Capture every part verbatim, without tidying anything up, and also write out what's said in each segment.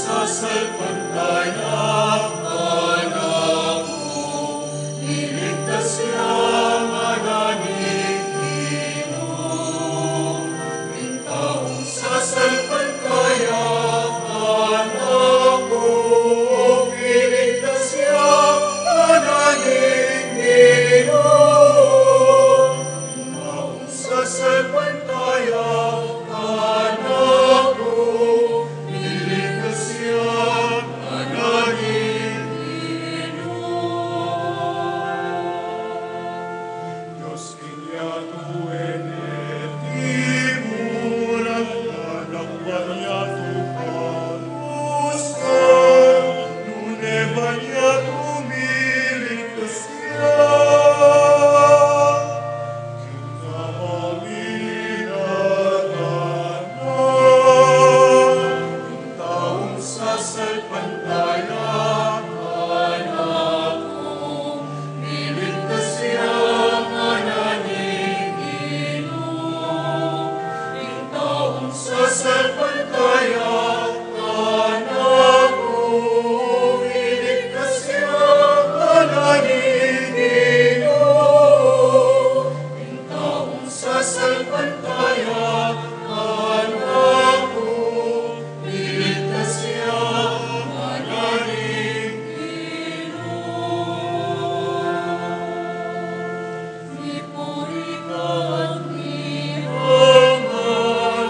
Sasalpantaya, anak ku, iligtas ya ngana ning Ginu. Ing taung sasalpantaya, anak ku, iligtas ya ngana ning Ginu. Ing taung sasalpantaya, anak ku, iligtas ya ngana ning Ginu. Dios king yatu e ne timuran, anak ban yatu palusan, nune ban yatu miligtas ya. King taung sasalpantaya, anak ku, iligtas ya ngana ning Ginu. Ing taung sasalpantaya, anak ku, iligtas ya ngana ning Ginu. Ing taung sasalpantaya, anak ku, iligtas ya ngana ning Ginu. Mipuri ka at mirangal,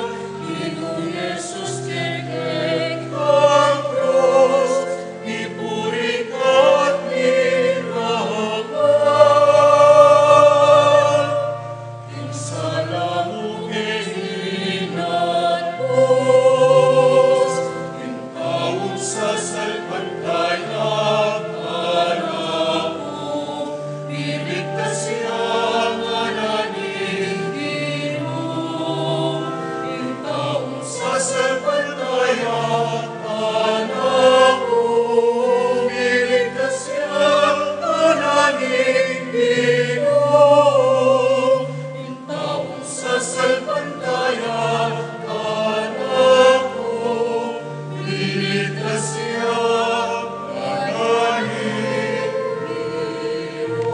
Ginung Jesus, kekeng krus, mipuri ka at mirangal. Ing sala mu keni inatbus, ing taung sasalpantaya, anak ku, iligtas ya ngana ning Ginu. Ing taung sasalpantaya, anak ku, iligtas ya ngana ning Ginu. Ing taung sasalpantaya, anak ku, iligtas ya ngana ning Ginu.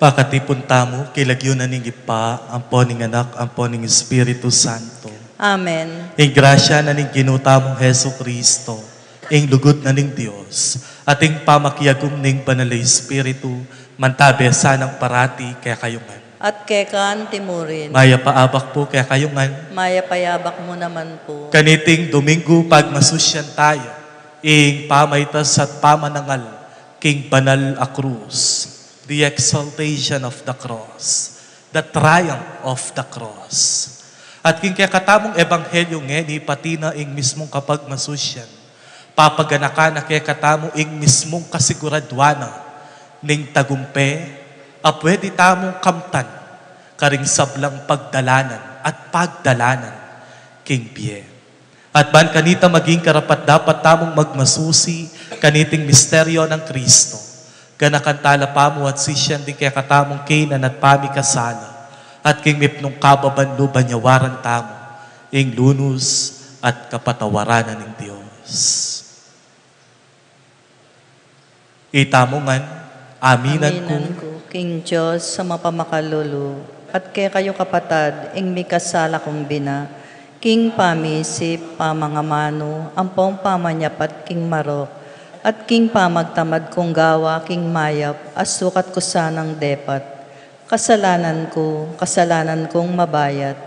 Pakatipun tamu king lagyu na ning Ibpa, ampo ning Anak, ampo ning Espiritu Santo. Amen. Ing grasya na ning Ginu tamung Jesucristo, ing lugud na ning Dios, at ing pamakiagum ning Banal a Espiritu, mantabe sanang parati kekayu ngan. At keka antimurin. Mayap a abak pu kekayu ngan. Mayap a abak mu naman pu. Kaniting Domingo, pagmasusyan taya ing pamaitas at pamanangal king banal a krus, the exaltation of the cross, the triumph of the cross. At king kekatamung ebanghelyo ngeni, pati na ing mismung kapagmasusyan, papaganakan na kekatamu ing mismung kasiguraduan na ning tagumpe a pwede tamung kamtan karing sablang pagdalanan at pagdalanan king bie. At ban kanita maging karapat-dapat tamung magmasusi kaniting misteryo nang Kristo, ganakan tala pamu at sisian ding kekatamung kainan at pamikasala, at king mipnung kababan lub banyawaran tamu ing lunus at kapatawaran na ning Dios. Itamu ngan, aminan ku. Aminan ku king Dios a mapamakalulu, at kekayu kapatad, ing mikasala kung bina, king pamisip, pamangamanu, ampong pamanyapat king marok, at king pamagtamad kung gawa king mayap, a sukat ku sanang depat. Kasalanan ku, kasalanan kung mabayat.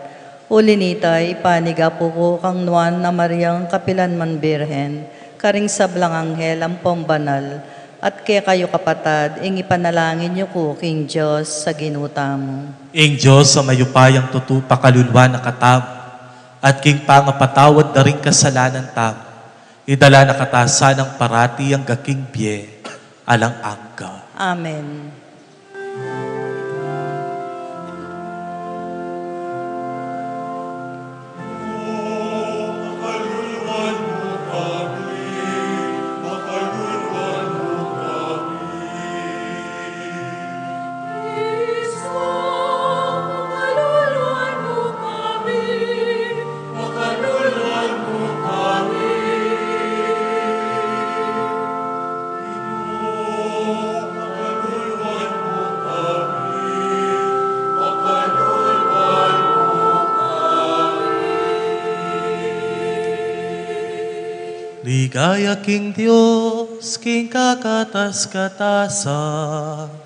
Uli nita, ipanigapu ku kang Nuan a Mariang kapilan man Birhen, karing sablang anghel ampong banal, at kekayu kapatad, ing ipanalangin yu ku king Dios a Ginu tamu. Ing Dios a mayupayang tutu pakaluluan na katamu, at king pangapatawad da ring kasalanan tamu, idala na kata sanang parati angga king bie alang angga. Amen. Ligaya king Dios, king kakatas-katasan.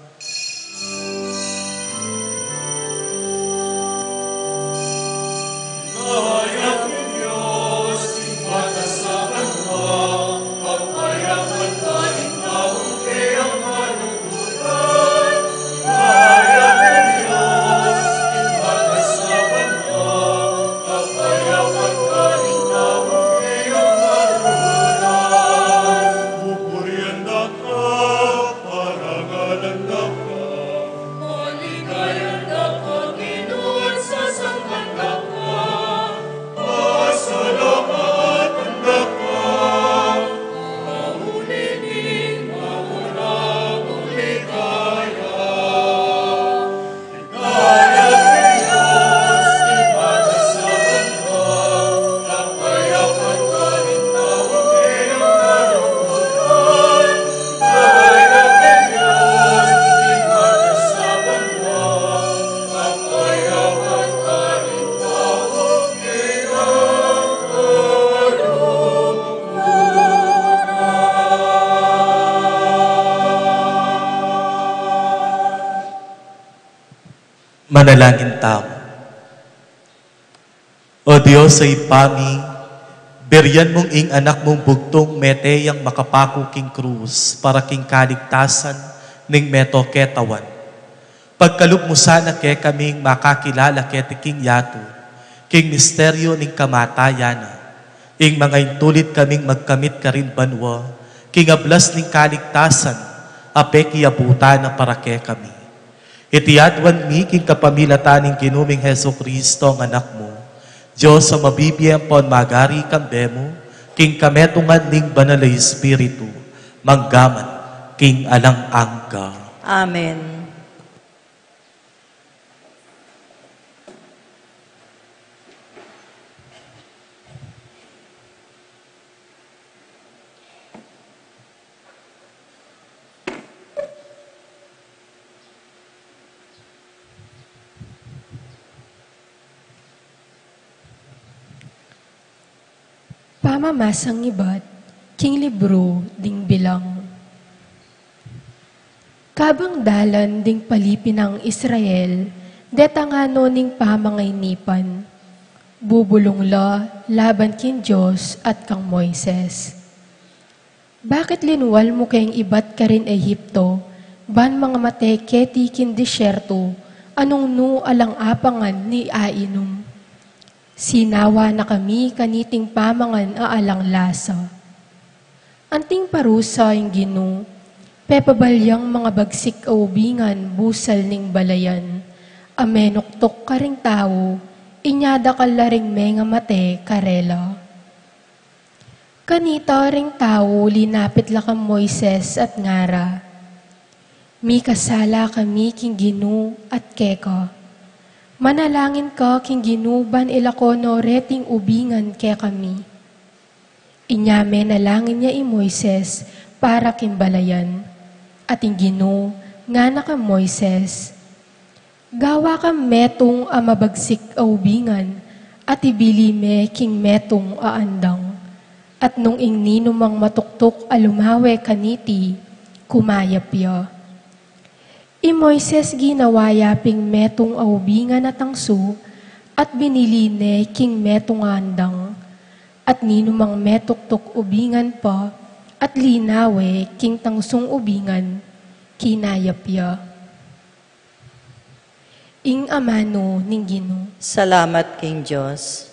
Manalangin tamu. O Dios a Ibpa mi, burian mung ing Anak mung bugtung mete yang makapaku king krus para king kaligtasan ning meto ketawan. Pagkalub mu sana kekaming makakilala keti king yatu, king misteryu ning kamatayan na, ing mangaintulid kaming magkamit karin banua, king ablas ning kaligtasan a pekiabutan na para kekami. Iti aduan mi king kapamilatan ning Ginu ming Jesucristo a Anak mu, Dios a mabibie ampon magari kambe mu, king kametungan ning Banal a Espiritu, mangga man king alang angga. Amen. Pamamasang ibat king libru ding Bilang. Kabang dalan ding palipi nang Israel, detang ngana ning pamangainipan, bubulung la laban king Dios at kang Moises. Bakit linual mu keng ibat karin Egipto, ban mangamate keti king disyertu, a nung nu alang apangan ni ainum? Sinawa na kami kaniting pamangan a alang lasa. Anting parusa ing Ginu, pepabalyang mangabagsik a ubingan busal ning balayan, a menuktuk karing tau, inya dakal la ring mengamate karela. Kanita ring tau linapit la kang Moises at ngara, Mikasala kami king Ginu at keka. Manalangin ka king Ginu ban ilako no reting ubingan kekami. Inya menalangin ya i Moises para king balayan. At ing Ginu ngana kang Moises, Gawa kang metung a mabagsik a ubingan, at ibili me king metung a andang. At nung ing ninumang matuktuk a lumawe kaniti, kumayap ya. I Moises ginawa ya ping metung a ubingan a tangsu, at binili ne king metung a andang. At ninumang metuktuk ubingan pa, at linawe king tangsung ubingan, kinayap ya. Ing amanu ning Ginu. Salamat king Dios.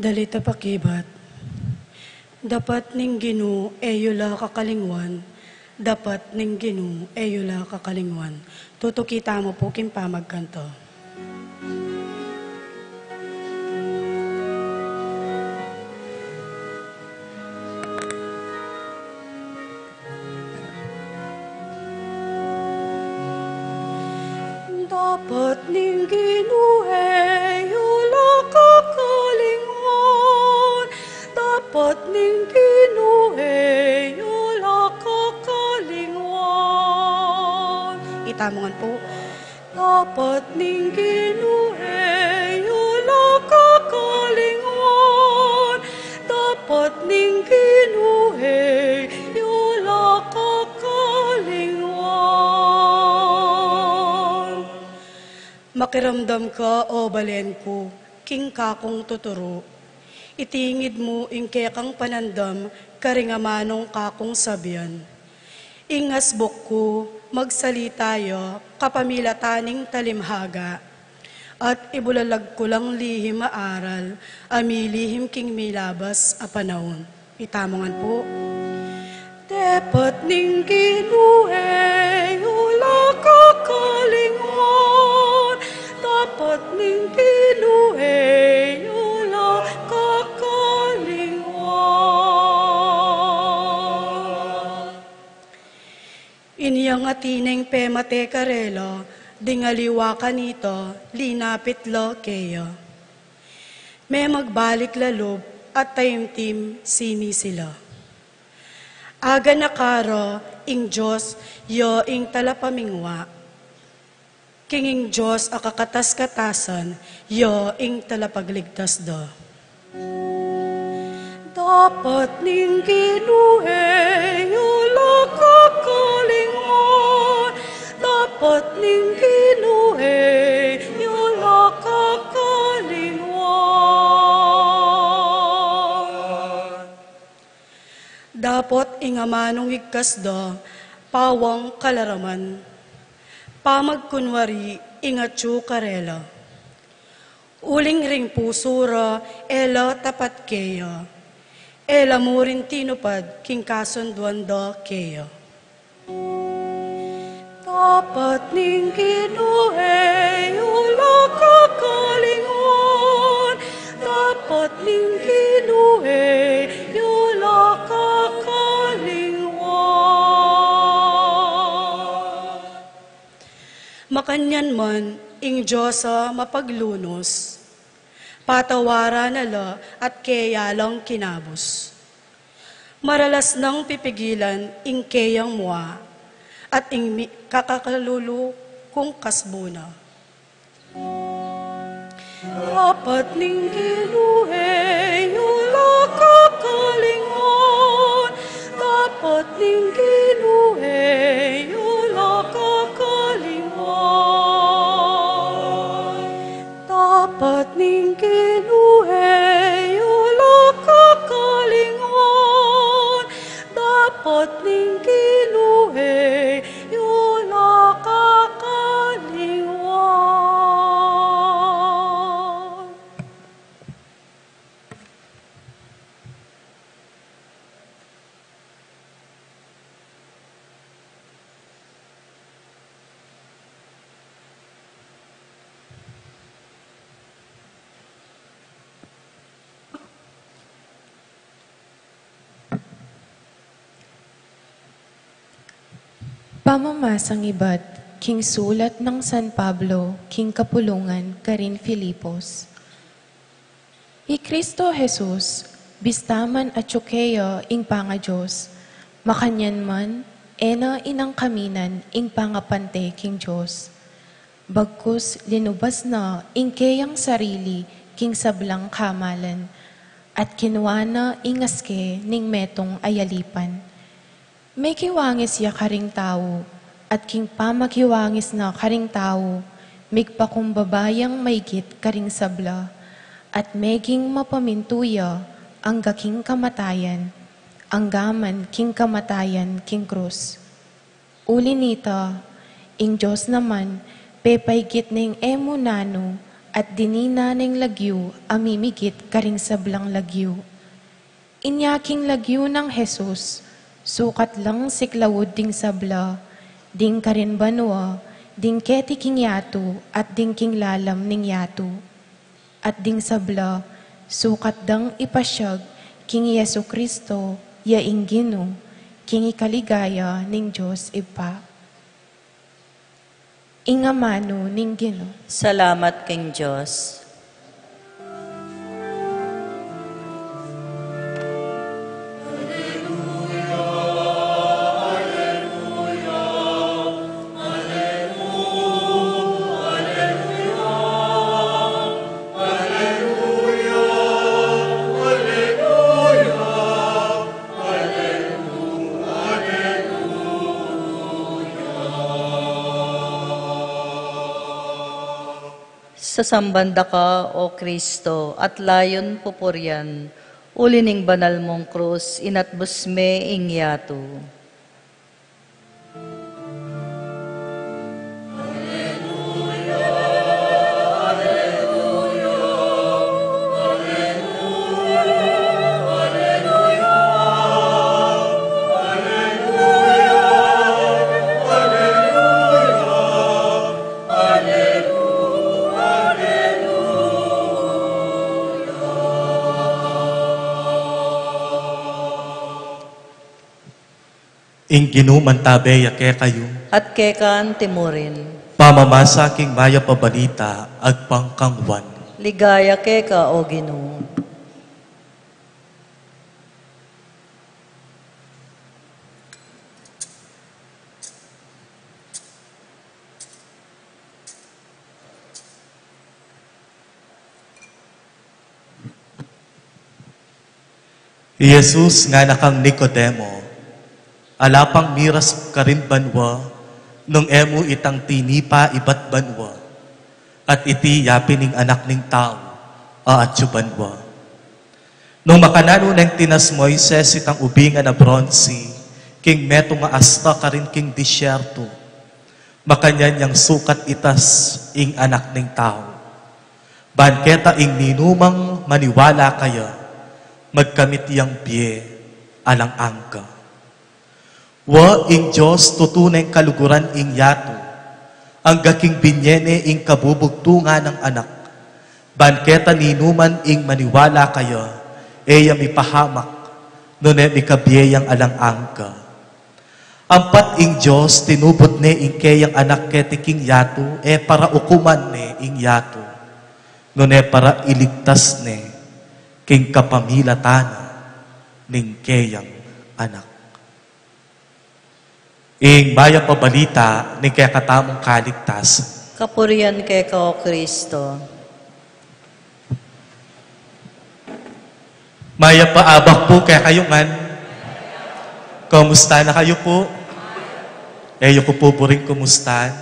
Dalit a pakibat. Dapat ning Ginu e yu la kakalingwan. Dapat ning Ginu e yu la kakalingwan. Tutuki tamu pu king pamagkanta. Dapat ning Ginu e yu la kakalingwan. Itamu ngan pu. Dapat ning Ginu e yu la kakalingwan, dapat ning Ginu e yu la kakalingwan. Makiramdam ka, o balen ku, king kakung tuturu. Itingid mu ing kekang panandam karing amanung kakung sabian. Ing asbuk ku, magsalita ya kapamilatan ning talimhaga, at ibulalag ku lang lihim a aral a milihim king milabas a panaun. Itamu ngan pu. Dapat ning Ginu e yu la kakalingwan, dapat ning Ginu e yu la kakalingwan. Inyang atin neng pemate karela, ding aliwa kanita, linapit la keya. Memagbalik la lub at taimtim sinisila. Aganaka ra ing Dios, ya ing talapamingwa. King ing Dios a kakatas-katasan, ya ing talapagligtas da. Dapat ning Ginu e yu la kakalingwan, dapat ning Ginu e yu la kakalingwan. Dapot ing amanung igkas da, pawang kalaraman, pamagkunwari ing atyu karela. Uling ring pusu ra e la tapat keya, e la mu rin tinupad king kasunduan da keya. Dapat ning Ginu e yu la kakalingwan, dapat ning Ginu e yu la kakalingwan. Makanyan man ing Dios a mapaglunus, patawaran na la at keya lang kinabus. Maralas nang pipigilan ing keyang mua, at ing mi-, kakakalulu kung kasbuna. Dapat ning Ginu e yu la kakalingwan, dapat ning Ginu e yu la kakalingwan. Dapat ning Ginu e yu la kakalingwan, dapat ning Ginu e yu la kakalingwan. Pamamasang ibat king sulat nang San Pablo king kapulungan karin Filipos. I Kristo Jesus, bista man atyu keya ing pangaDios, makanyan man e na inangkaminan ing pangapante king Dios. Bagkus linubas na ing keyang sarili king sablang kamalan, at kinua na ing aske ning metung a yalipan. Mekiwangis ya karing tau, at king pamakiwangis na karing tau, migpakumbaba yang maigit karing sabla, at meging mapamintu ya angga king kamatayan, angga man king kamatayan king krus. Uli nita, ing Dios naman, pepaigit neng e mu nanu, at dinina neng lagyu a mimigit karing sablang lagyu. Inya king lagyu nang Jesus, sukat lang siklaud ding sabla, ding karin banua, ding keti king yatu, at ding king lalam ning yatu. At ding sabla, sukat dang ipasiag king Jesu Kristo, ya ing Ginu, king ikaligaya ning Dios Ibpa. Ing amanu ning Ginu. Salamat king Dios. Sasamban da ka, O Kristo, at layun pupurian, uli ning banal mung krus, inatbus me ing yatu. Ing Ginu mantabe ya kekayu. At keka antimurin. Pamamasa king mayap a balita agpang kang Juan. Ligaya keka, O Ginu. I Jesus ngana kang Nicodemo, ala pang miras karin banua nung e mu itang tinipa ibat banua, at iti ya pin ing Anak ning Tau a atyu banua. Nung makananu neng tinas Moises itang ubingan a bronse king metung a asta karin king disyerto, makanyan yang sukat itas ing Anak ning Tau. Ban keta ing ninumang maniwala kaya, magkamit yang bie alang angga. Wa ing Dios tutu neng kaluguran ing yatu, angga king binye ne ing kabubugtungan nang Anak, ban keta ninuman ing maniwala kaya, e ya mipahamak, nune mikabie yang alang angga. Ampat ing Dios tinubud ne ing keyang Anak keti king yatu, e para ukuman ne ing yatu, nune para iligtas ne king kapamilatan na ning keyang Anak. Ing mayap a balita ning kekatamung kaligtasan. Kapurian keka, O Kristo. Mayap a abak pu kekayu ngan. Kumusta na kayu pu? E yu ku pu buring kumusta?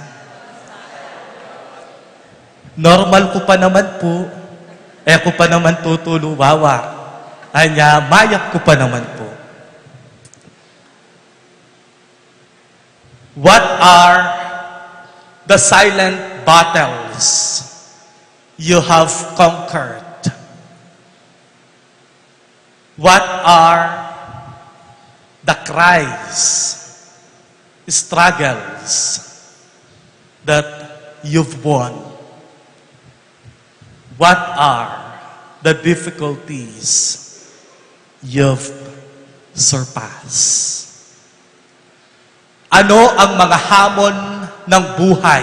Normal ku pa naman pu. E ku pa naman tutulu wawa. Anya, mayap ku pa naman pu. What are the silent battles you have conquered? What are the cries, struggles that you've won? What are the difficulties you've surpassed? Ano ang mga hamon ng buhay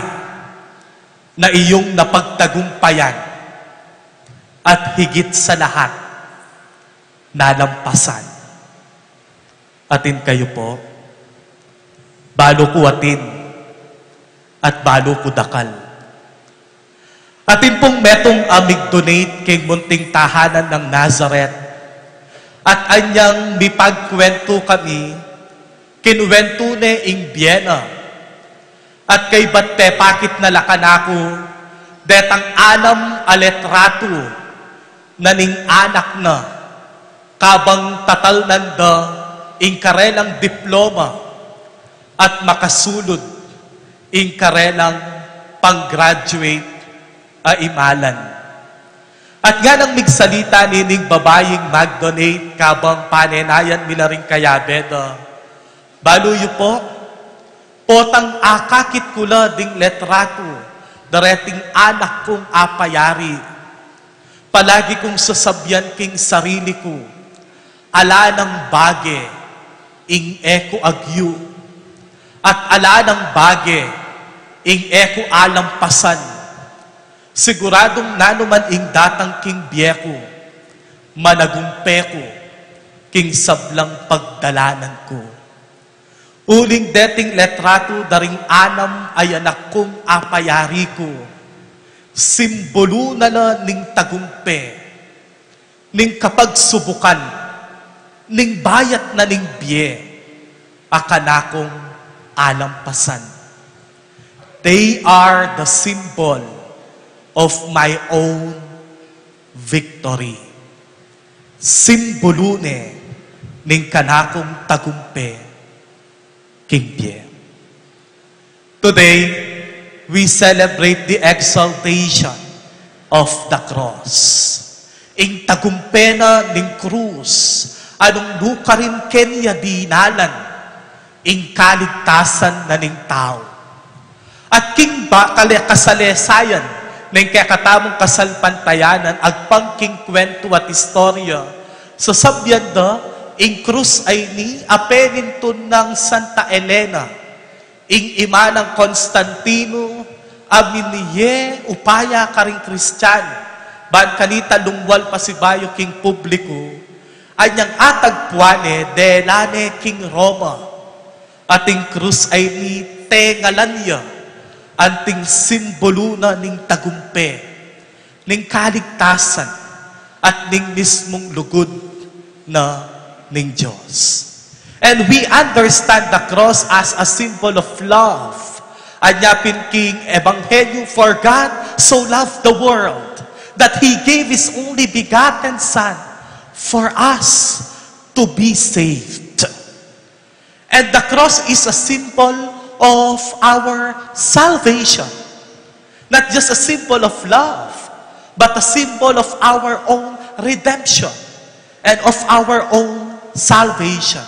na iyong napagtagumpayan at higit sa lahat, nalampasan? Atin kayu pu, balu ku atin, at balu ku dakal. Atin pung metung a mig-donate king munting tahanan nang Nazareth, at anyang mipagkwentu kami, kinwentu ne ing bie na, at kaybat pepakit na la kanaku detang anam a letratu na ning anak na, kabang tatalnan da ing karelang diploma at makasulud ing karelang pang-graduate a imalan. At nganang migsalita nining babaying mag-donate kabang panenayan mi la ring kayabe da, balu yu pu, potang akakit ku la ding letratu da reting anak kung apayari, palagi kung sasabian king sarili ku, ala nang bage ing e ku agyu, at ala nang bage ing e ku alampasan. Siguradung nanuman ing datang king bie ku, managumpe ku king sablang pagdalanan ku. Uling deting letratu da ring anam a anak kung apayari ku, simbolu na la ning tagumpe, ning kapagsubukan, ning bayat na ning bie a kanakung alampasan. They are the symbol of my own victory. Simbulu ne ning kanakung tagumpe king bie. Today, we celebrate the exaltation of the cross. Ing tagumpe na ning krus, a nung nukarin keni dinalan ing kaligtasan na ning tau. At king ba kale kasalesayan ning kekatamung kasalpantayanan agpang king kwentu at istorya, sasabian da, ing krus a ini a penintun nang Santa Elena, ing ima nang Constantino, a minye upaya karing Kristiano, ban kanita lungwal pasibayu king publiku, anyang atagpuan ne, dela ne king Roma. At ing krus a ini tengalan ya, anting simbulu na ning tagumpe, ning kaligtasan, at ning mismung lugud na ning Dios. And we understand the cross as a symbol of love. Anya pin king Ebanghelyo, "For God so loved the world that He gave His only begotten Son for us to be saved." And the cross is a symbol of our salvation. Not just a symbol of love, but a symbol of our own redemption and of our own salvation.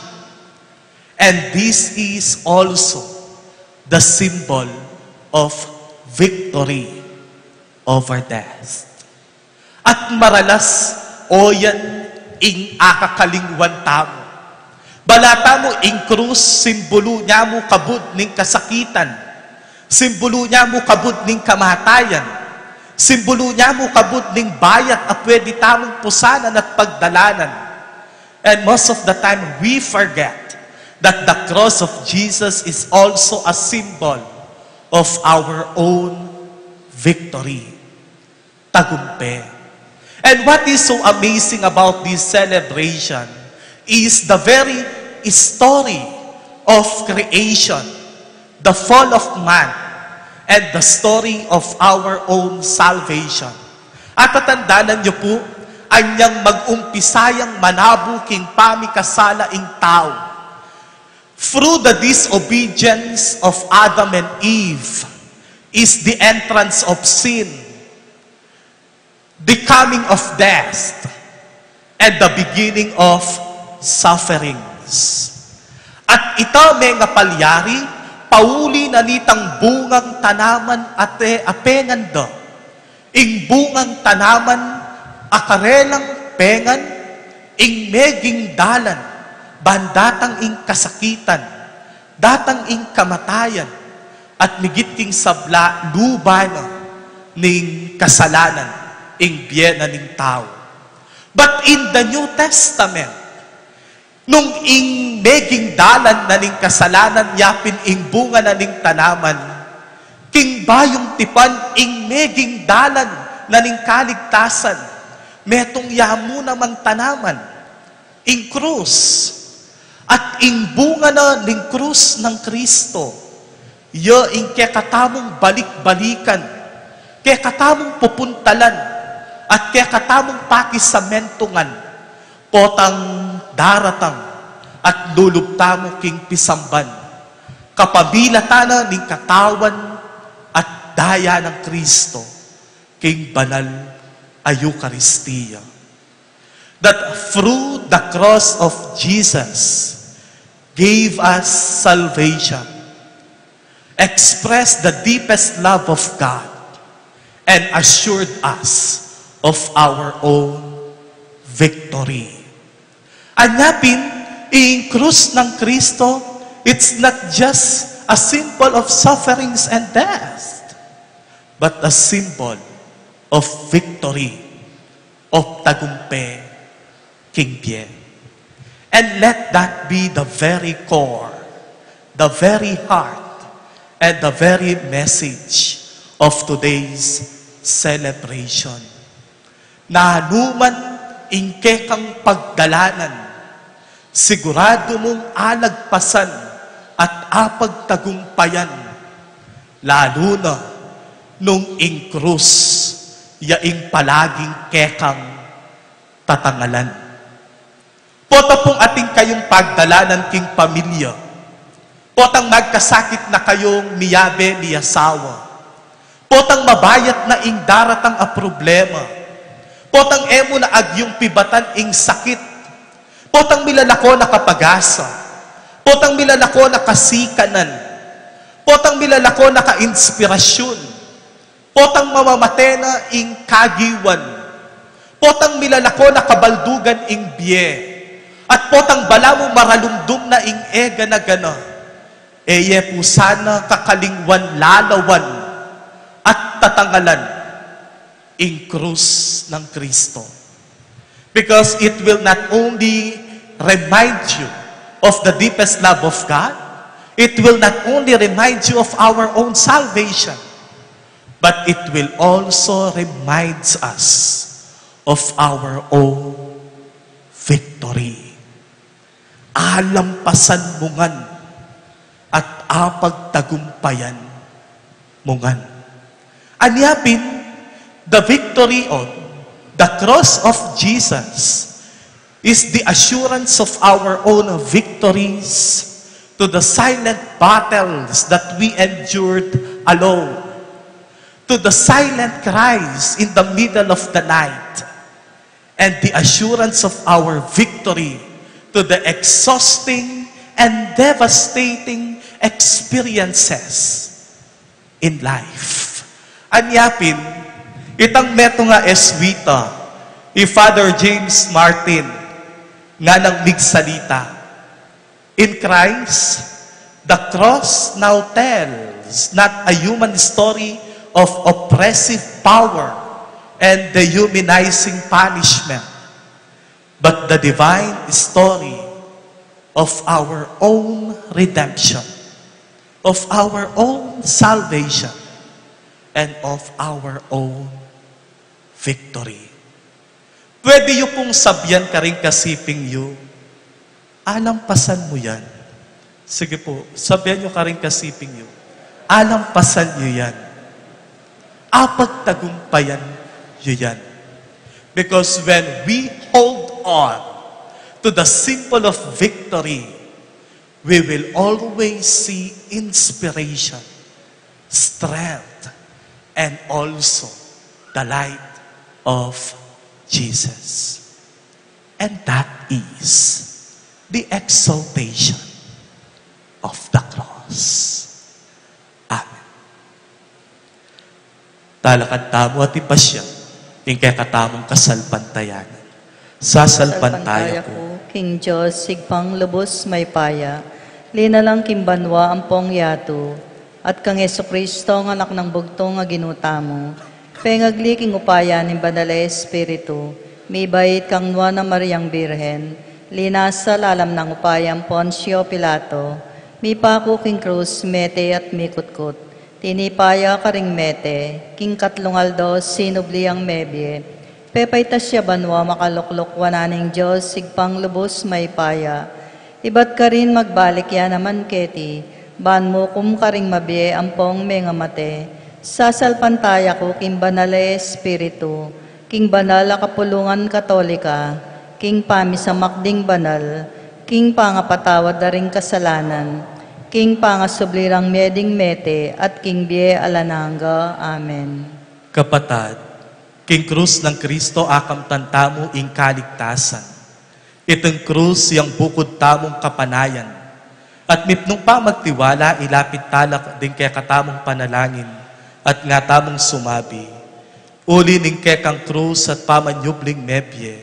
And this is also the symbol of victory over death. At maralas, o yan ing akakalingwan tamu. Bala tamu ing krus, simbulu ne mu kabud ning kasakitan, simbulu ne mu kabud ning kamatayan, simbulu ne mu kabud ning bayat a pwede tamung pusanan at pagdalanan. And most of the time, we forget that the cross of Jesus is also a symbol of our own victory. Tagumpe. And what is so amazing about this celebration is the very story of creation, the fall of man, and the story of our own salvation. At tatandanan niyo pu, anyang mag-umpisa yang manabu king pamikasala ing tau. Through the disobedience of Adam and Eve is the entrance of sin, the coming of death, and the beginning of sufferings. At ita mengapalyari, pauli na nitang bungang tanaman a te a pengan da. Ing bungang tanaman a karelang pengan, ing meging dalan, ban datang ing kasakitan, datang ing kamatayan, at migit king sabla luba na ning kasalanan, ing bie na ning tau. But in the New Testament, nung ing meging dalan na ning kasalanan yapin ing bunga na ning tanaman, king bayung tipan ing meging dalan na ning kaligtasan, metung ya mu namang tanaman, ing krus. At ing bunga na ning krus nang Kristo, ya ing kekatamung balik-balikan, kekatamung pupuntalan, at kekatamung pakisamentungan, potang daratang at lulub tamu king pisamban, kapamilatan na ning katawan at daya nang Kristo, king banal a Eukaristia. That through the cross of Jesus gave us salvation, expressed the deepest love of God, and assured us of our own victory. Anyapin, ing krus nang Kristo, it's not just a symbol of sufferings and death, but a symbol of victory, of tagumpe king bie. And let that be the very core, the very heart, and the very message of today's celebration. Nanuman ing kekang pagdalanan, siguradu mung alagpasan at apagtagumpayan, lalu na nung ing krus Yaing palaging kekang tatangalan. Pota pung atin kayung pagdalanan king pamilya. Potang magkasakit na kayung miyabe, miyasawa. Potang mabayat na ing daratang a problema. Potang e mu na agyung pibatan ing sakit. Potang milalako na kapag-asa. Potang milalako na kasikanan. Potang milalako na ka-inspirasyun. Potang mamamate na ing kagiwan. Potang milalako na kabaldugan ing bie. At potang balamu maralumdum na ing e gana-gana. E ye pu sana kakalingwan lalawan at tatangalan ing krus nang Kristo. Because it will not only remind you of the deepest love of God, it will not only remind you of our own salvation, but it will also reminds us of our own victory. Alampasan mu ngan at apagtagumpayan mu ngan. Anya pin, the victory of the cross of Jesus is the assurance of our own victories to the silent battles that we endured alone, to the silent cries in the middle of the night, and the assurance of our victory to the exhausting and devastating experiences in life. Anya pin, itang metung a Jesuita, i Father James Martin, nganang migsalita, In Christ, the cross now tells not a human story of oppressive power and dehumanizing punishment, but the divine story of our own redemption, of our own salvation, and of our own victory. Pwede yu pung sabian karing kasiping yu, "Alampasan mu yan." Sige po, sabian yu karing kasiping yu, "Alampasan yu yan. Apagtagumpayan yu yan." Because when we hold on to the symbol of victory, we will always see inspiration, strength, and also the light of Jesus. And that is the exaltation of the cross. Amen. Talakad tamu at ipasya ing kekatamung kasalpantayanan. Sasalpantaya ku king Dios, Ibpang lubus mayupaya, linalang king banua ampong yatu, at kang Jesucristo, a Anak nang bugtung a Ginu tamu, pengagli king upaya ning Banal a Espiritu, mibait kang Nuan a Mariang Birhen, linasa lalam nang upaya nang Poncio Pilato, mipaku king krus, mete at mikutkut, tinipa ya karing mete, king katlung aldo sinubli yang mebie, pepaitas ya banua, makalukluk wanan ning Dios, Ibpang lubus mayupaya. Ibat karin magbalik ya naman keti, ban mukum karing mabie ampong mengamate. Sasalpantaya ku king Banal a Espiritu, king banal a kapulungan Katolika, king pamisamak ding banal, king pangapatawad da ring kasalanan, king pangasubli rang mie ding mete, at king bie alang angga. Amen. Kapatad, king krus nang Kristo akamtan tamu ing kaligtasan. Iting krus yang bukud tamung kapanayan. At mipnung pamagtiwala, ilapit tala ding kekatamung panalangin, at nga tamung sumabi, "Uli ning kekang krus at pamanyubling mebie,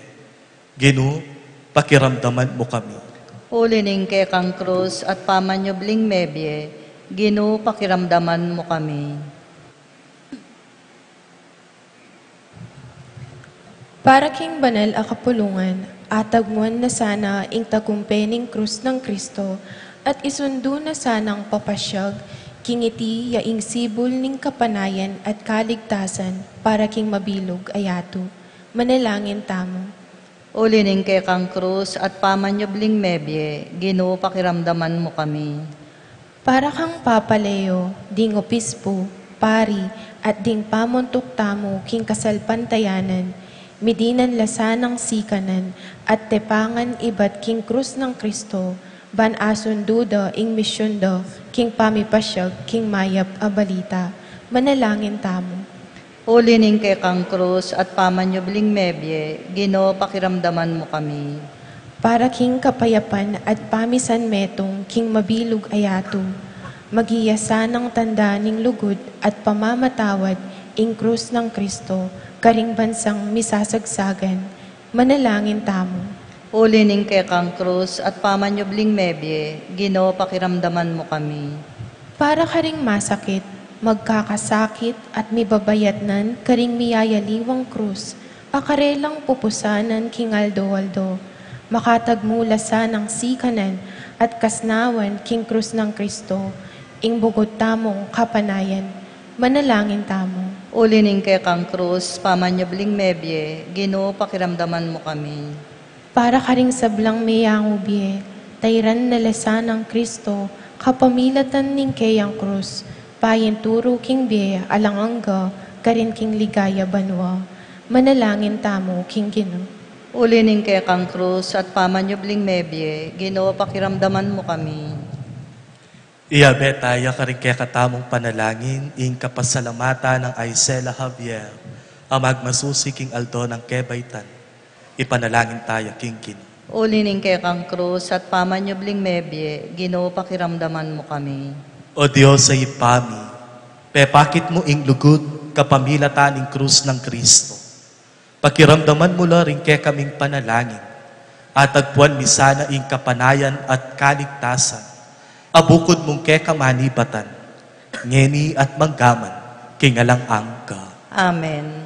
Ginu, pakiramdaman mu kami." Uli ning kekang krus at pamanyubling mebie, Ginu, pakiramdaman mu kami. Para king banal a kapulungan, atagmuan na sana ing tagumpe ning krus nang Kristo, at isundu na sanang papasyag, king iti ya ing sibul ning kapanayan at kaligtasan para king mabilug a yatu. Manalangin tamu. Uli ning kekang krus at pamanyubling mebie, Ginu, pakiramdaman mu kami. Para kang Papa Leo, ding obispo, pari, at ding pamuntuk tamu king kasalpantayanan, midinan la sanang sikanan at tepangan ibat king krus nang Kristo, ban asundu da ing misyun da king pamipasyag king mayap a balita. Manalangin tamu. Uli ning kekang krus at pamanyubling mebie, Ginu, pakiramdaman mu kami. Para king kapayapan at pamisanmetung king mabilug a yatu, maging ya sanang tanda ning lugud at pamamatawad ing krus nang Kristo karing bansang misasagsagan. Manalangin tamu. Uli ning kekang krus at pamanyubling mebie, Ginu, pakiramdaman mu kami. Para karing masakit, magkakasakit at mibabayatnan karing miyayaliwang krus, a karelang pupusanan king aldo-aldo, makatagmu la sanang sikanan at kasnawan king krus nang Kristo, ing bugud tamung kapanayan. Manalangin tamu. Uli ning kekang krus, pamanyubling mebie, Ginu, pakiramdaman mu kami. Para karing sablang meyangu bie, tairan na la sanang Kristo, kapamilatan ning keyang krus, payinturu king bie alang angga, karin king ligaya banua. Manalangin tamu king Ginu. Uli ning kekang krus at pamanyubling mebie, Ginu, pakiramdaman mu kami. Iyabe taya karing kekatamung panalangin ing kapasalamatan nang Isela Javier, a magmasusi king aldo nang kebaitan. Ipanalangin taya king Ginu. Uli ning kekang krus at pamanyubling mebie, Ginu, pakiramdaman mu kami. O Dios a Ibpa mi, pepakit mu ing lugud kapamilatan ning krus nang Kristo. Pakiramdaman mu la ring kekaming panalangin, at tagpuan mi sana ing kapanayan at kaligtasan, a bukud mung keka manibatan, ngeni at manggaman, king alang angga. Amen.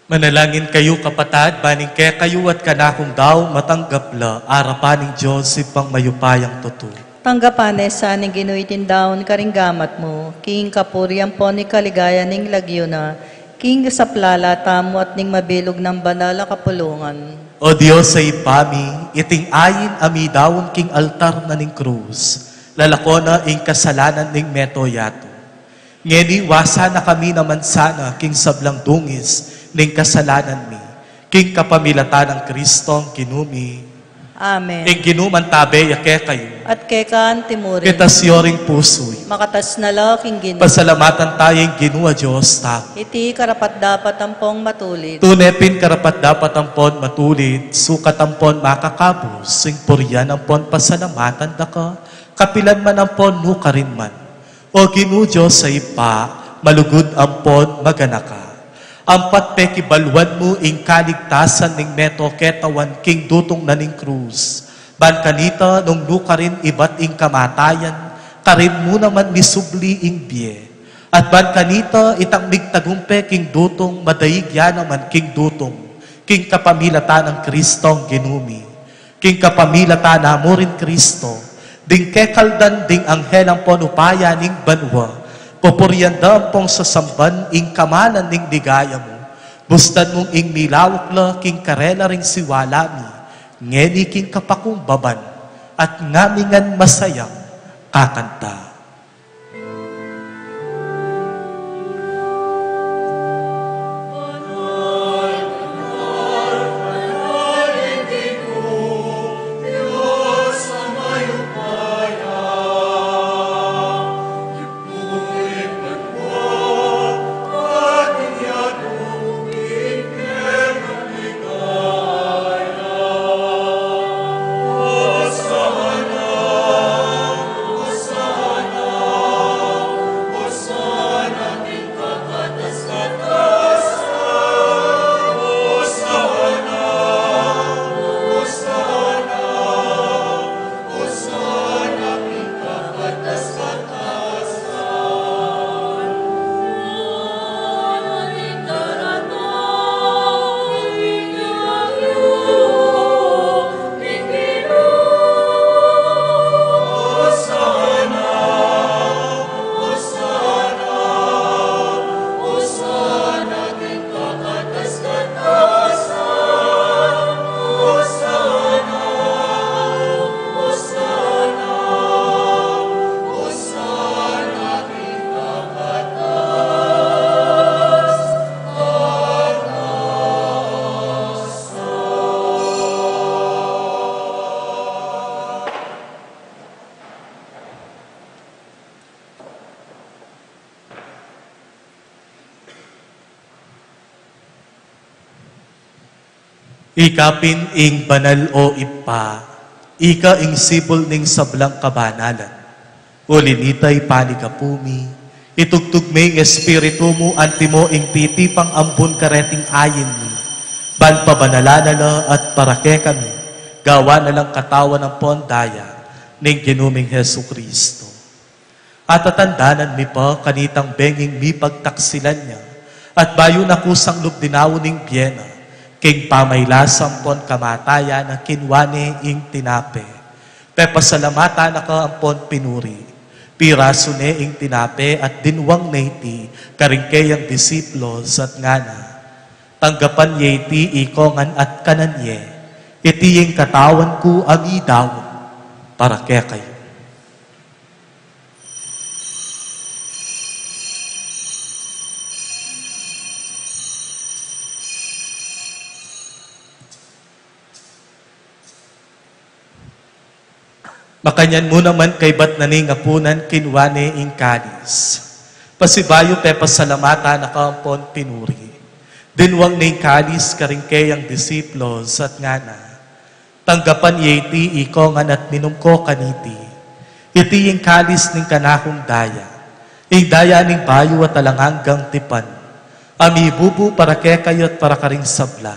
Manalangin kayu, kapatad, ban ing kekayu at kanakung daun matanggap la arapan ning Dios Ibpang mayupayang tutu. Tanggapan na sa ning Ginu iting daun karing gamat mu, king kapurian ampon ing kaligayan ning lagyu na, king kasaplalan tamu at ning mabilug nang banal a kapulungan. O Dios a Ibpa mi, iting ain a midaun king altar na ning krus, lalako na ing kasalanan ning meto yatu. Ngeni wasan na kami naman sana king sablang dungis ning kasalanan mi, king kapamilatan nang Kristong Ginu mi. Amen. Ing Ginu mantabe ya kekayu. At keka antimurin. Itas yu ring pusu yu. Makatas na la king Ginu. Pasalamatan taya ing Ginu a Dios tamu. Iti karapat-dapat ampon matulid. Tune pin karapat-dapat ampon matulid, sukat ampon makakabus, ing purian ampon pasalamatan da ka, kapilan man ampon nukarin man. O Ginu Dios a Ibpa, malugud ampon maganaka. Ampat pekibaluan mu ing kaligtasan ning meto ketawan king dutung na ning krus. Ban kanita nung nukarin ibat ing kamatayan, karin mu naman misubli ing bie. At ban kanita itang migtagumpe king dutung, madaig ya naman king dutung, king kapamilatan nang Kristong Ginu mi. King kapamilatan na mu ring Kristo, ding kekaldan ding anghel ampon upaya ning banua, pupurian da ampong sasamban ing kamalan ning ligaya mu, bustan mung ing milawak la king karela ring siwala mi, ngeni king kapakumbaban, at ngamingan masayang kakanta. Ika pin ing banal, o Ibpa, ika ing sibul ning sablang kabanalan. Uli nita, ipanyawad mi, itugtug me ing Espiritu mu, antimo ing titipang ambun kareting ain mi, ban pabanalan na la at para kekami, gawan na lang katawan ampon daya ning Ginu ming Jesucristo. Atatandanan mi pa kanitang benging mipagtaksilan na, at bayu na kusang lub dinaun ing bie na, king pamailasa ampon kamatayan na kinua ne ing tinape. Pepasalamatan na ka ampon pinuri. Pirasu ne ing tinape at dinwang ne iti karing keyang disipulus at ngana, "Tanggapan ye iti ikongan at kanan ye, iti ing katawan ku a midaun para kekayu." Makanyan mu naman kaybat na ning apunan, kinua ne ing kalis. Pasibayu pepasalamatan na ka ampon pinuri. Dinwang ne ing kalis karing keyang disipulus at ngana, "Tanggapan ye iti ikongan at minum ko kaniti. Iti ing kalis ning kanakung daya, ing daya ning bayu at alang anggang tipan, a mibubu para kekayu at para karing sabla,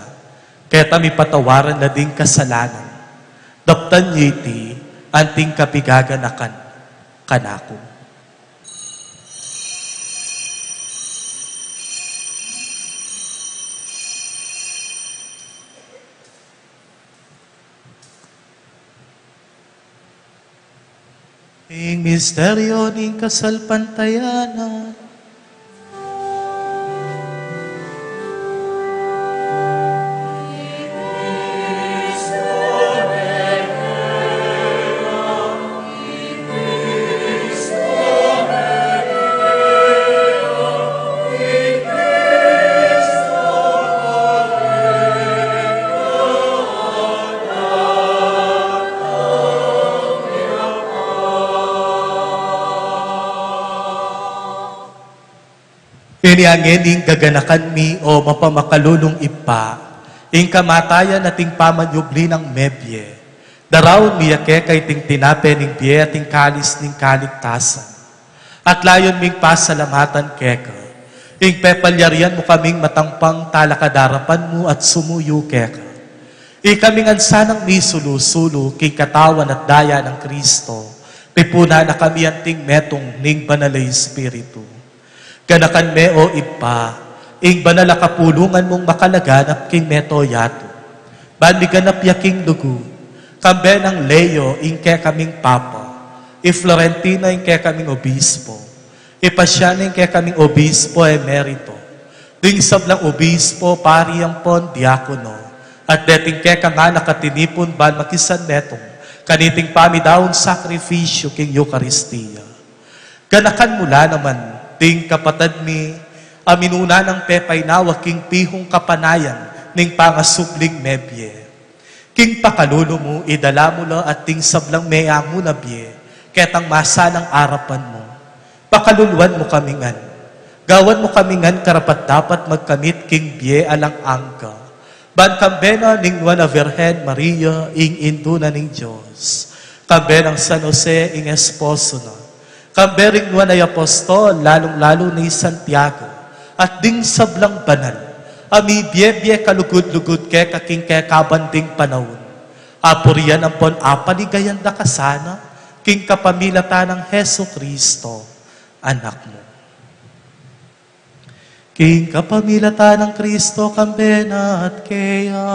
keta mipatawaran na ding kasalanan. Daptan ye iti anting kapigaganakan kanaku." Ing misteryo ning kasalpantayanan. Inya ngeni gaganakan mi, o mapamakalulung Ibpa, ing kamatayan at ing pamanyubli nang mebie. Daraun mi ya keka iting tinape ning bie at ing kalis ning kaligtasan. At layun ming pasalamatan keka ing pepalyarian mu kaming matangpang talakad arapan mu at sumuyu keka. Ikami ngan sanang misulu-sulu king katawan at daya nang Kristo, tipunan na kami anting metung ning Banal a Espiritu. Ganakan me, o Ibpa, ing banal a kapulungan mung makalaganap king mabilug a yatu. Ban miganap ya king lugud, kambe nang Leo ing kekaming Papa, i Florentino ing kekaming Obispo, i Pasiano ing kekaming Obispo Emerito, ding sablang obispo, pari ampon diakono, at deting kekang anak a tinipun ban makisanmetung kaniting pamidaun sakrifisyu king Eukaristia. Ganakan mu la naman ding kapatad mi a minuna nang pepainawa king pihung kapanayan ning pangasubling mebie. King pakalulu mu, idala mu la at ding sablang meangu na bie ketang masalang arapan mu. Pakaluluan mu kami ngan. Gawan mu kami ngan karapat-dapat magkamit king bie alang angga. Ban kambe na ning Nuan a Virgen Maria, ing Indu na ning Dios. Kambe nang San Jose, ing esposo na. Kambe ring nuan a apostol, lalung-lalu na i Santiago, at ding sablang banal a mibie-bie kalugud-lugud keka king kekaban ding panaun. Apurian ampon apaligayan da ka sana king kapamilatan nang Jesucristo, Anak mu. King kapamilatan nang Kristo, kambe na at keya,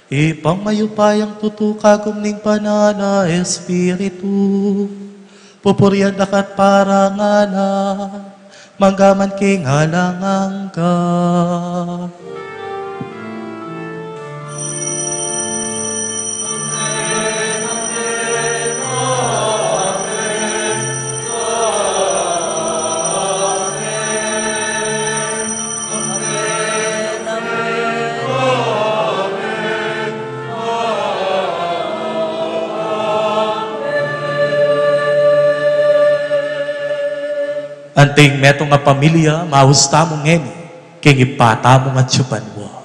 Ibpang mayupayang tutu, kagum ning Banal a Espiritu, pupurian da ka at parangalan, mangga man king alang angga. Anting metung a pamilya, maus tamu ngeni king Ibpa tamung atsu banua.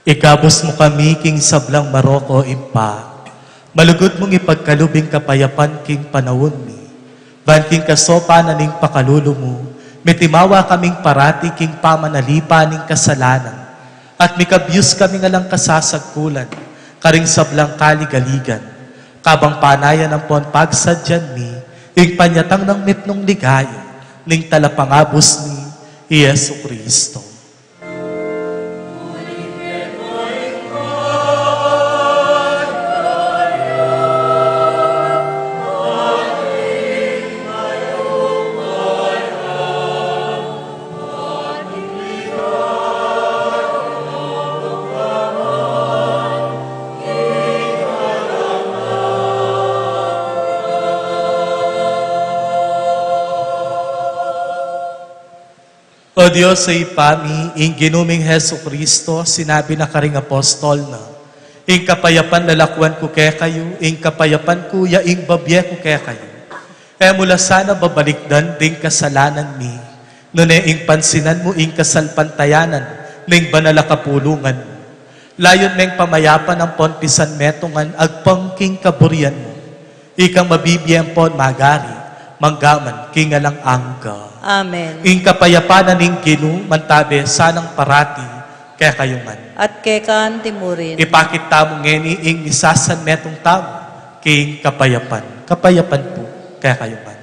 Ikabus mu kami king sablang marok, o Ibpa, Malugud mung ipagkalub ing kapayapan king panaun mi, ban king kasopan na ning pakalulu mu, mitimawa kaming parati king pamanalipan ning kasalanan, at mikabyus kaming alang kasasagkulan, karing sablang kaligaligan, kabang panayan ampon pagsadyan mi, ing panyatang nang mitmung ligaya, ning talapangabus mi, i Jesu Cristo. O Dios, Ibpa mi, ing Ginu ming Jesucristo, sinabi na karing apostol na, "Ing kapayapan lalakuan ku kekayu, ing kapayapan ku ya ing babie ku kekayu." E mu la sana babalikdan ding kasalanan mi, nune ing pansinan mu ing kasalpantayanan ning banal a kapulungan mu. Layun meng pamayapan ampon pisanmetungan agpang king kaburian mu. Ikang mabibie ampon magari, mangga man king alang angga. Amen. Ing kapayapan na ning Ginu mantabe sanang parati kekayu ngan. At keka anti mu rin. Ipakit tamu ngeni ing misasanmetung tamu king kapayapan. Kapayapan pu kekayu ngan.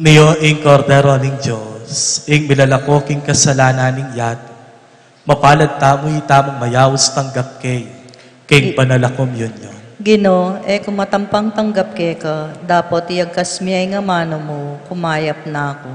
Nio ing Kordero ning Dios, ing milalako king kasalanan ning yatu. Mapalad tamu itamung mayaus tanggap ke king banal a komunyon. Ginu, e ku matampang tanggap keka, dapot iyagkas mu ya ing amanu mu, kumayap na ku.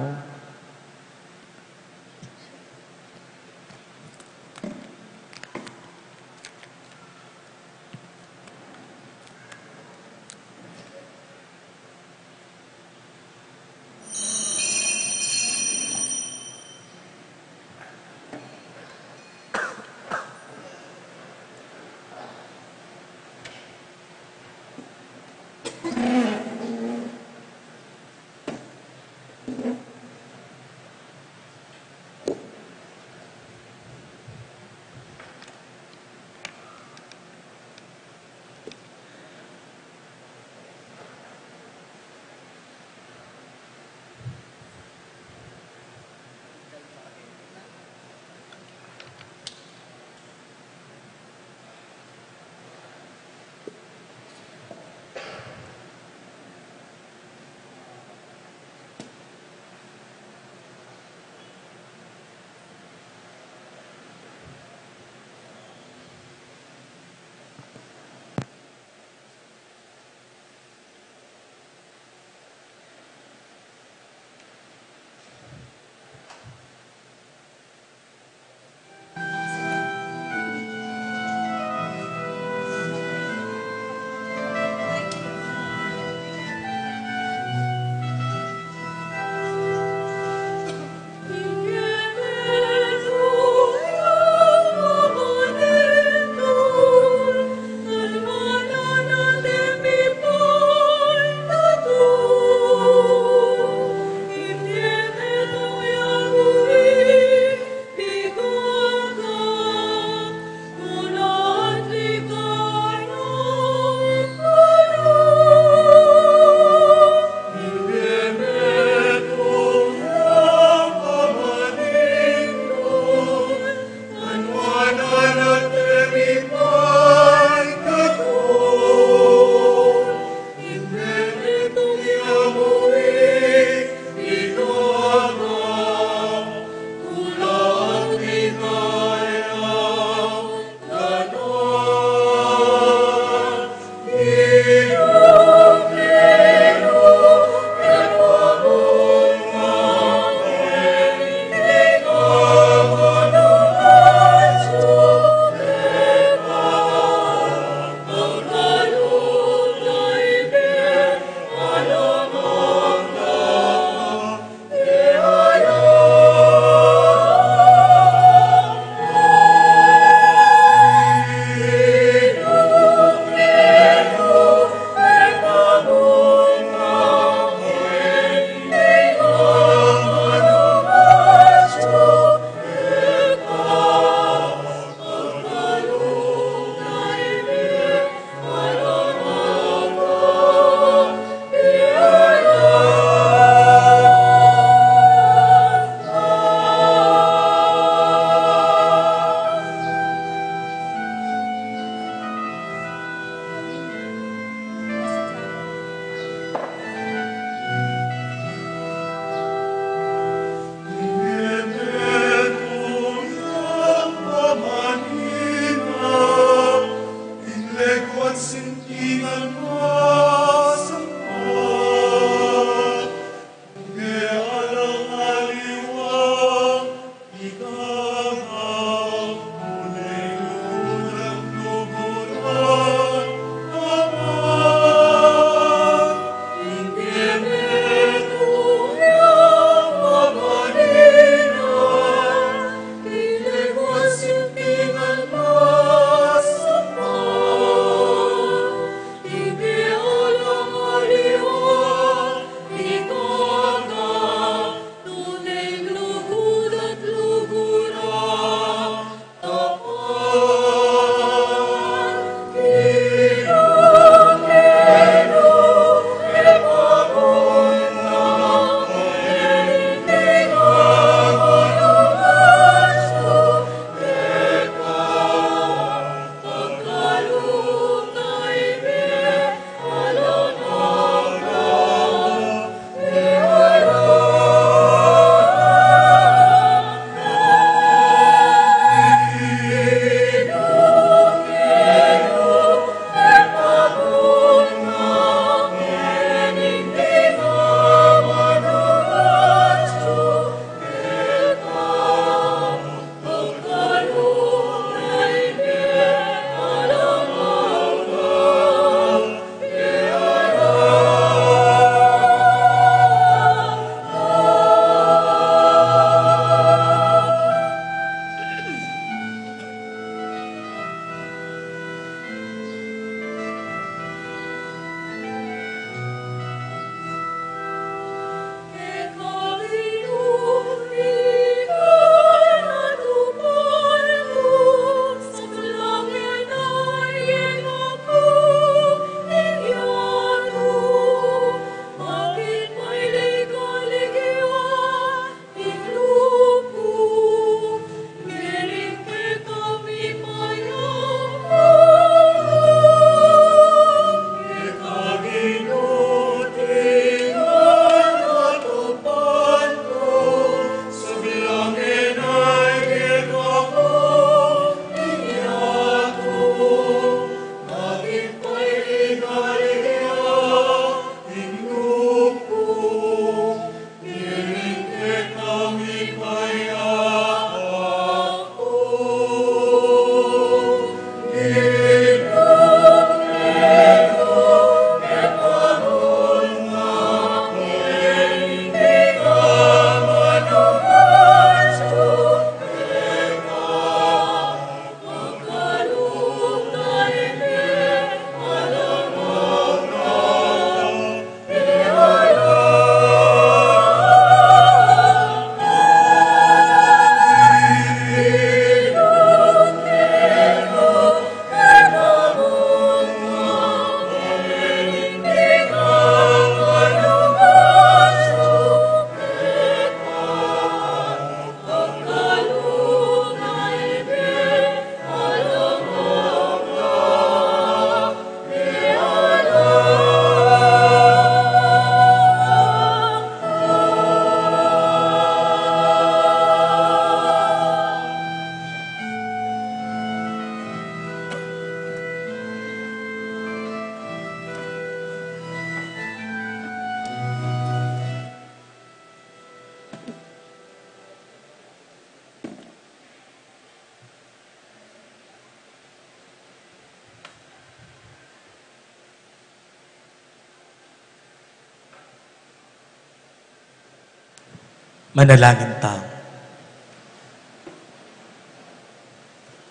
Manalangin tamu.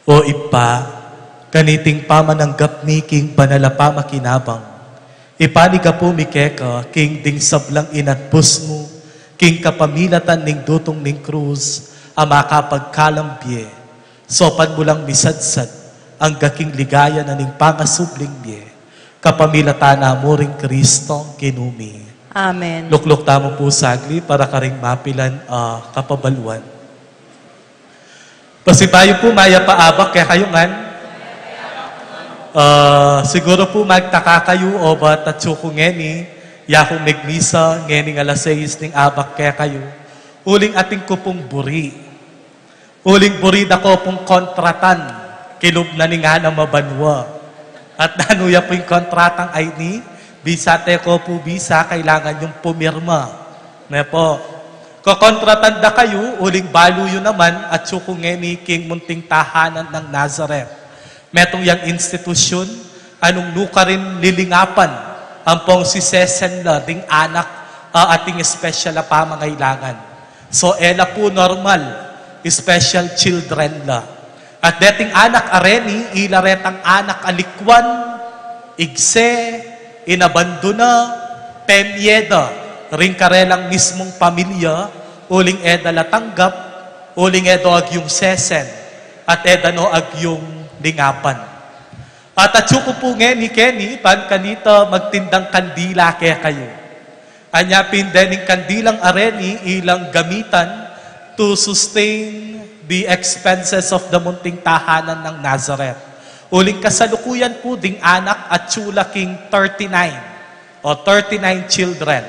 O Ibpa, kaniting pamananggap mi king banal a pamakinabang, ipanigapu mi keka king ding sablang inatpus mu, king kapamilatan ning dutung ning krus, a makapagkalam bie, saupan mu lang misadsad angga king ligaya na ning pangasubling bie, kapamilatan na mu ring Kristong Ginu mi. Amen. Lukluk tamu pu saglit para karing mapilan a kapabaluan. Pasibayu pu, mayap a abak kekayu ngan. Ah, siguru pu magtaka kayu, obat atsu ku ngeni, yaku megmisa ngening alas sais ning abak kekayu. Uling atin ku pung buri. Uling buri da ko pung kontratan kilub na ning anam a banua. At nanu ya pu ing kontratang ayni, bisa te ko pu bisa, kailangan yung pumirma. Ne pu? Kokontratan da kayu, uling balu yu naman, atsu ku ngeni king munting tahanan nang Nazareth. Metung yang institusyun a nung nukarin lilingapan ampong sisesen la ding anak a atin espesyal a pamangailangan. So, e la pu normal, special children la. At deting anak a reni, ila retang anak a likwan, igse, inabanduna, pemye da ring karelang mismung pamilya, uling e da la tanggap, uling e da agyung sesen, at e da no agyung lingapan. At atsu ku pu ngeni keni, ban kanita magtindang kandila kekayu. Anya pin dening kandilang a reni ilang gamitan to sustain the expenses of the munting tahanan nang Nazareth. Uling kasalukuyan pu ding anak atsu la king thirty-nine o thirty-nine children.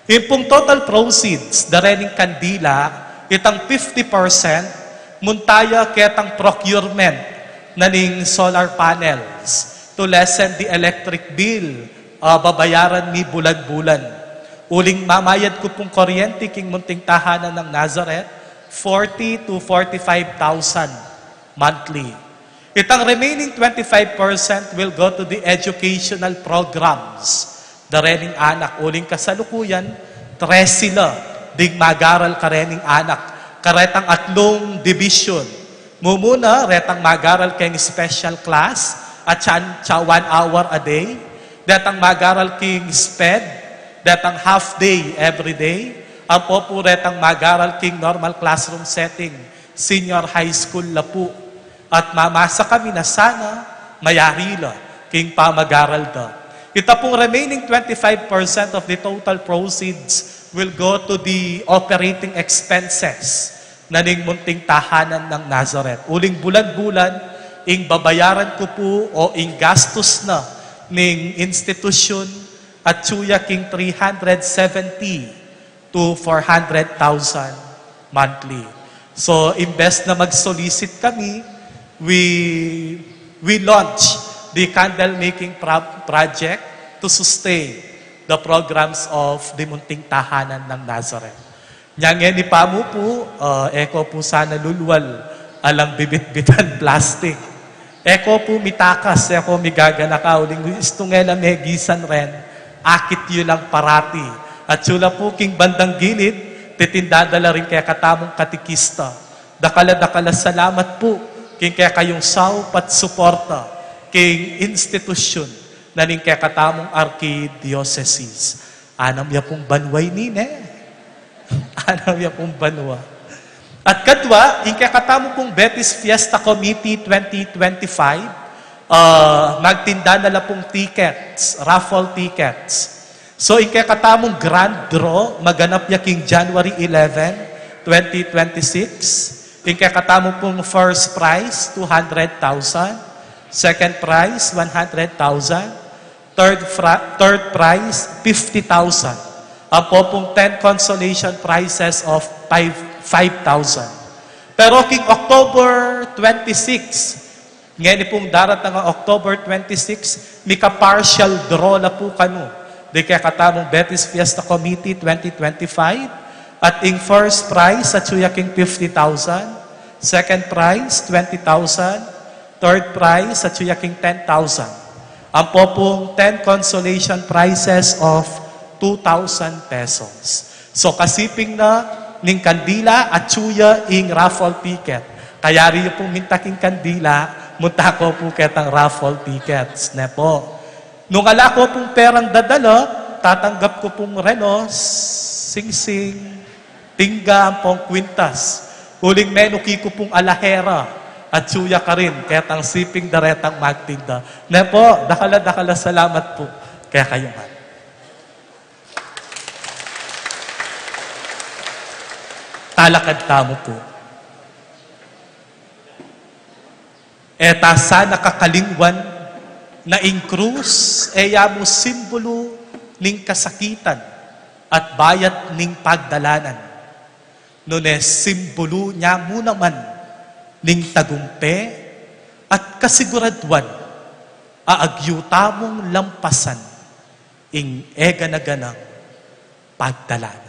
Ing pung total proceeds da rening kandila, itang fifty percent, munta ya ketang procurement na ning solar panels to lessen the electric bill, ah, babayaran mi bulan-bulan. Uling mamayad ku pung kuryente king munting tahanan nang Nazareth, forty to forty-five thousand monthly. Itang remaining twenty-five percent will go to the educational programs da rening anak. Uling kasalukuyan, trese la ding magaral karening anak, karetang atlung division. Mumuna, retang magaral keng special class, at tsa, tsa one hour a day. Detang magaral king sped, detang half day every day. Ampo pu retang magaral king normal classroom setting, senior high school la pu. At mamasa kami na sana mayari la king pamagaral da. Ita pung remaining twenty-five percent of the total proceeds will go to the operating expenses na ning munting tahanan nang Nazareth. Uling bulan-bulan, ing babayaran ku pu o ing gastus na ning institusyun, atsu ya king three hundred seventy to four hundred thousand monthly. So, imbes na mag-solicit kami, we, we launch the candle making pro-, project to sustain the programs of the munting tahanan nang Nazareth. Nya ngeni pamu pu, ah, e ko pu sana lulwal alang bibit-bitan plastik. E ko pu mitakas, e ko migaganaka, uling istung e la megisan ren, akit yu lang parati. Atsu la pu king bandang gilid, titinda da la ring kekatamung katikista. Dakal a dakal a salamat pu king kekayung saup at suporta king institusyun na ning kekatamung arkidiosesis. Anam ya pung banua ini, ne? Anam ya pung banua. At kadwa, ing kekatamu pung Betis Fiesta Committee twenty twenty-five, ah, magtinda na la pung tickets, raffle tickets. So, ing kekatamung grand draw, maganap ya king January eleven, twenty twenty-six. Ing kekatamu pung first prize, two hundred thousand. Second prize, one hundred thousand. Third, fra-, third prize, fifty thousand. Ampo pung ten consolation prizes of five, five thousand. Pero king October twenty-six, ngeni pung daratang a October twenty-six, mika-partial draw la pu kanu ding kekatamung Betis Fiesta Committee twenty twenty-five, at ing first prize, atsu ya king fifty thousand, second prize, twenty thousand, third prize, atsu ya king ten thousand. Ampo pung ten consolation prizes of two thousand pesos. So, kasiping na, ning kandila, atyu ya ing raffle ticket. Kayari yu pung minta king kandila, munta ko pu ketang raffle tickets, ne pu. Nung ala ko pung perang dadala, tatanggap ku pung relo, singsing, tingga, ampong kwintas. Uling menuki ku pung alahera, atyu ya karin ketang siping daretang magtinda. Ne pu, dakal a dakal a salamat pu kekayu ngan. Talakad tamu pu. E ta sana kakalingwan na ing krus e ya mu simbulu ning kasakitan at bayad ning pagdalanan, nune simbulu ne mu naman ning tagumpe at kasiguraduan a agyu tamung lampasan ing e gana-ganang pagdalanan.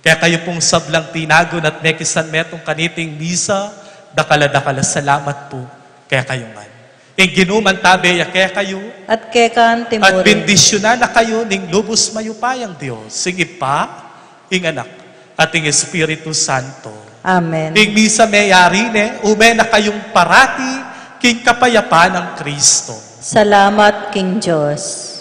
Kekayu pung sablang tinagun at mekisan metung kaniting misa, dakal a dakal a salamat pu kekayu ngan. Ing Ginu mantabe ya kekayu. At keka naman. At bendisyunan na kayu ning lubus mayupayang Dios, ing Ibpa, ing Anak, at ing Espiritu Santo. Amen. Ing misa meyari ne, ume na kayung parati king kapayapan nang Kristo. Salamat king Dios.